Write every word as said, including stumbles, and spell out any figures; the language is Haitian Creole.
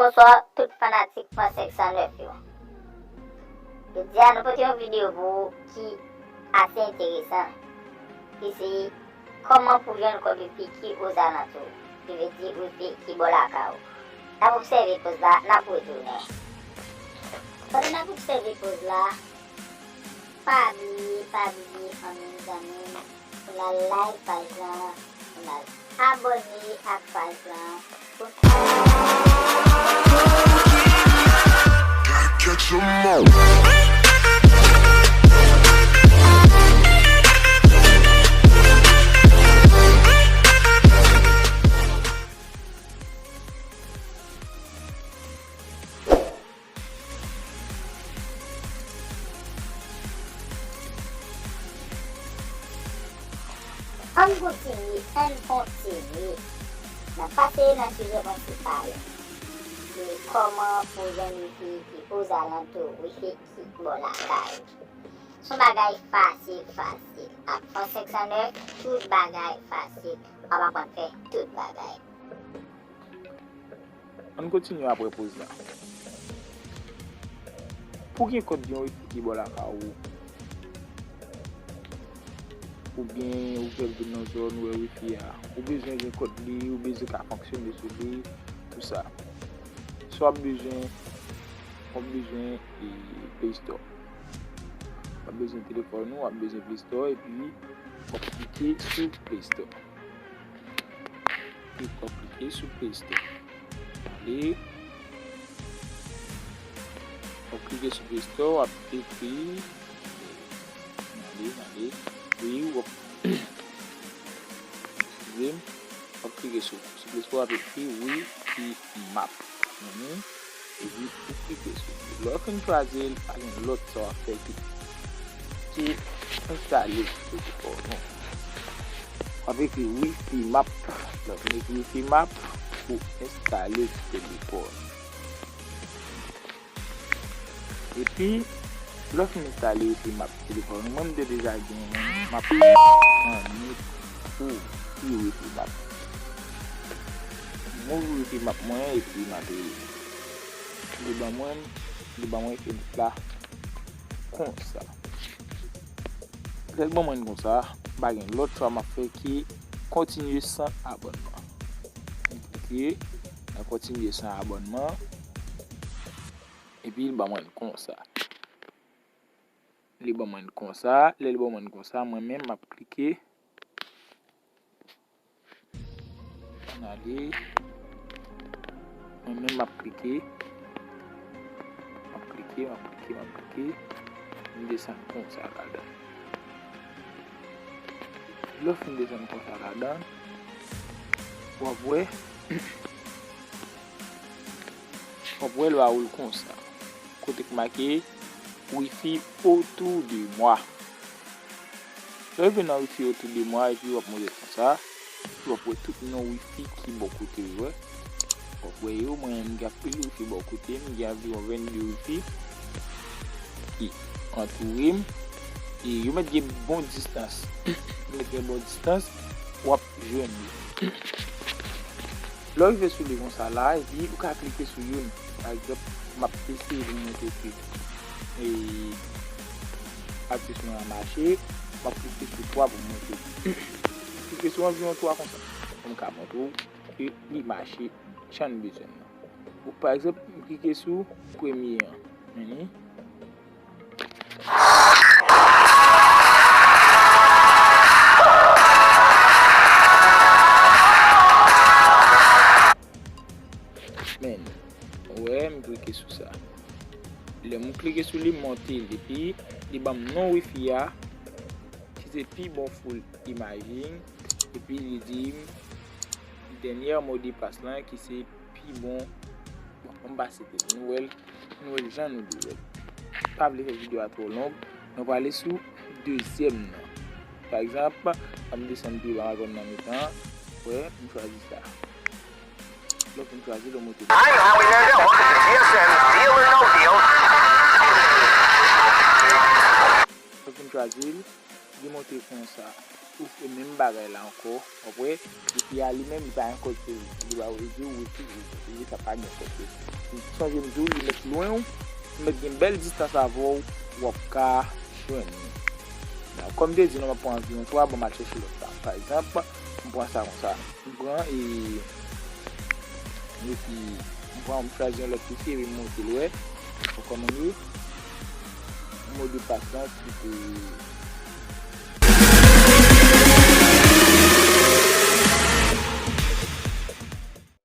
Bonswa tout fanatik Fran senk san nèf yo. Jodi a nou pote yon videyo pou ou ki ase enteresan, ki se kòman pou jwenn kòd wifi ki ozalantou, ki vle di wifi ki bò lakay ou. N ap obsève poz la, n ap retounen. Pandan n ap obsève poz la, pa bliye, pa bliye, fanmi, zanmi m, pou n al like paj lan, pou n al abòne ak paj lan, pou n Ann kontinye, ann kontinye. N ap pase nan sijè prensipal de kòman pou jwenn wifi ki ozalantou, wifi ki bò lakay. Se yon bagay fasil, fasil. Ak Fran senk san nèf, tout bagay fasil. W ap aprann fè tout bagay. Ann kontinye apre poz la. Pou gen kòd yon wifi ki bò lakay ou, oubyen ou fèk vin nan zòn, ou wè wifi a, ou bezwen gen kòd li, ou bezwen ka fonksyone sou li, tou sa. Sa w ap bezwen, w ap bezwen, e, Play Store. W ap bezwen telefòn ou, w ap bezwen Play Store, epi w ap klike sou Play Store. Epi w ap klike sou Play Store. Ale. W ap klike sou Play Store, w ap ekri. Ale, ale. Wi, w ap, eskize m. W ap klike sou, sou Play Store, w ap ekri Wi-Fi Map. Mhm. Epi ou klike sou li. Lè w fin chwazi l, pa gen lòt sa w ap fè ki, ki enstale sou telefòn ou. W ap ekri Wi-Fi Map. Lè w fin ekri Wi-Fi Map, ou enstale sou telefòn. Epi, lè w fin enstale Wi-Fi Map sou telefòn ou, mwen m te deja gen Wi-Fi Map an nèt pou ki Wi-Fi Map. Mwen ouvri Wi-Fi Map mwen epi m antre. Li ban mwen, li ban mwen fenèt la konsa. Lè l ban mwen konsa, pa gen lòt chwa m ap fè ki kontinye san abònman. M klike nan kontinye san abònman. Epi l ban mwen l konsa. Li ban mwen l konsa. Lè l ban mwen l konsa, mwen menm m ap klike. Ann ale. Mwen menm m ap klike. M ap klike, m ap klike, m ap klike. M desann konsa ladan. Lè w fin desann konsa ladan, w ap wè, w ap wè l ba ou l konsa. Kote k make Wi-Fi autour de moi. Lè w rive nan Wi-Fi autour de moi, epi w ap monte konsa, epi w ap wè tout non Wi-Fi ki bò kote w, wè. W ap wè yo, mwen menm m gen anpil Wi-Fi bò kote m, m gen anviwon vennde Wi-Fi ki antoure m. E yo mèt gen bon distans. Yo mèt gen bon distans, w ap jwenn yo. Lè w rive sou li konsa la, epi ou ka klike sou youn. Pa egzanp, m ap eseye pou m montre ke, e, atis mwen an mache, m ap klike sou twa pou m montre. Klike sou anviwon twa konsa. Pou m ka montre w ke li mache jan n bezwen l lan. Ou, pa egzanp, m klike sou premye an. Men, men, ou wè, m klike sou sa. Lè m klike sou li, m monte l, epi li ban m non Wi-Fi a, ki se pi bon full imaging, epi li di m dènyè mo de pas lan, ki se pi bon. Bon, ann pase tet nou wè l, nou wè l jan nou dwe wè l. Pa vle fè videyo a twò long, nou prale sou dezyèm nan. Pa egzanp, ann desann pi ba, ann nan mitan, wè, m chwazi sa. Lè w fin chwazi l, ou monte. Hi, Howie Mandel. Welcome to T S N, Deal or No Deal. Lè w fin chwazi l, li monte konsa. ou fè menm bagay la ankò, w ap wè, epi a li menm li pa gen kòd sou li, li pa vle di w retire, retire, sa pa gen kòd sou li. Sonje m di w, li mèt lwen w, li mèt gen bèl distans avè w, w ap ka jwenn li. Kòm m te di nou, m ap pran anviwon twa, bon, m al chèche lòt la. Pa egzanp, m pran sa konsa. M pran e epi m pran, m chwazi yon lòt fichye epi m monte l, wè. Ou kòmanse mode pas lan ki te